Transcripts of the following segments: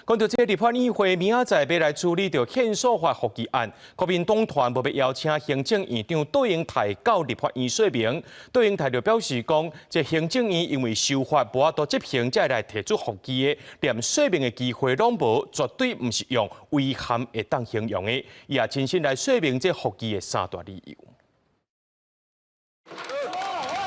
講到這個立法院會明仔載欲來處理著憲訴法覆議案，國民黨團無欲邀請行政院長卓榮泰到立法院說明。卓榮泰就表示講，這行政院因為修法無法度執行，才來提出覆議的，連說明的機會攏無，絕對毋是用遺憾會當形容的。伊也親身來說明這覆議的三大理由。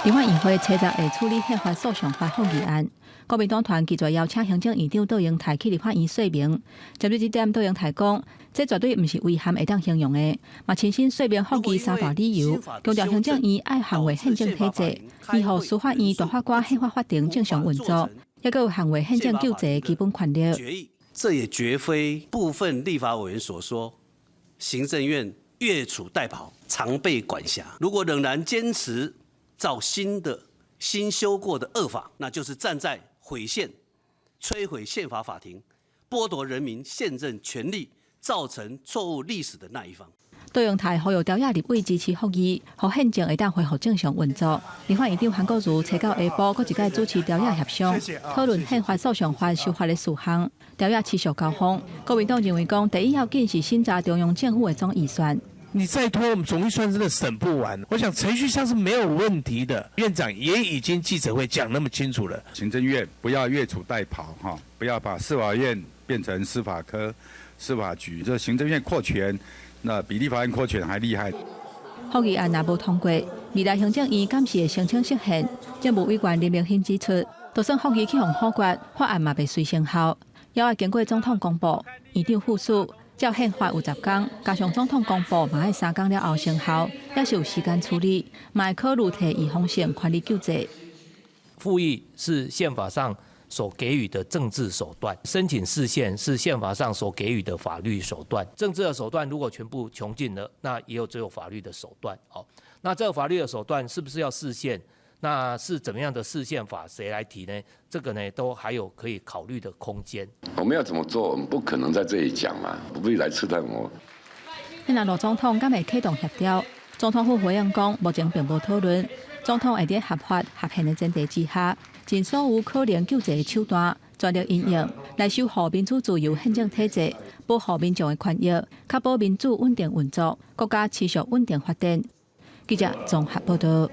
立法院會初十會處理憲法訴訟法覆議案，國民黨團拒絕邀請行政院長卓榮泰去立法院說明。針對這點，卓榮泰講，這絕對毋是遺憾會當形容的，嘛親身說明覆議三大理由，強調行政院愛捍衛憲政體制，維護司法院大法官憲法法庭正常運作，抑閣有捍衛憲政救濟基本權利。這也絕非部分立法委員所說，行政院越俎代庖，常備管轄。如果仍然堅持造新的新修過的惡法，那就是站在毀憲、摧毀憲法法庭、剝奪人民憲政權利、造成錯誤歷史的那一方。卓榮泰呼籲朝野立委支持覆議，予憲政會當恢復正常運作。立法院長韓國瑜初九下晡，閣一擺主持朝野協商，討論憲法訴訟法修法的事項。朝野持續交鋒，國民黨認為講，第一要緊是審查中央政府的總預算。你再拖，我們總預算真的審不完。我想程序上是沒有問題的，院長也已經記者會講那麼清楚了。行政院不要越俎代庖，哈，不要把司法院變成司法科、司法局。這行政院擴權，那比立法院擴權還厲害。覆議案若無通過，未來行政院敢是會申請釋憲。政務委員林明欽指出，就算覆議去予否決，法案嘛袂隨生效，猶愛經過總統公布、院長副署。照憲法有10工，加上總統公布嘛愛3工了後生效，猶是有時間處理，嘛會考慮提預防性權利救濟。復議是憲法上所給予的政治手段，申請釋憲是憲法上所給予的法律手段。政治的手段如果全部窮盡了，那也有只有法律的手段。哦，那這個法律的手段是不是要釋憲？那是怎麼樣的釋憲法？誰來提呢？這個呢，都還有可以考慮的空間。我們要怎麼做？我們不可能在這裡講嘛，不必來刺探我。那羅總統敢會啟動協調？總統府回應講，目前並無討論。總統會佇合法合憲的前提之下，盡所有可能救濟的手段，全力應用來守護民主自由憲政體制，保護民眾的權益，確保民主穩定運作，國家持續穩定發展。記者綜合報道。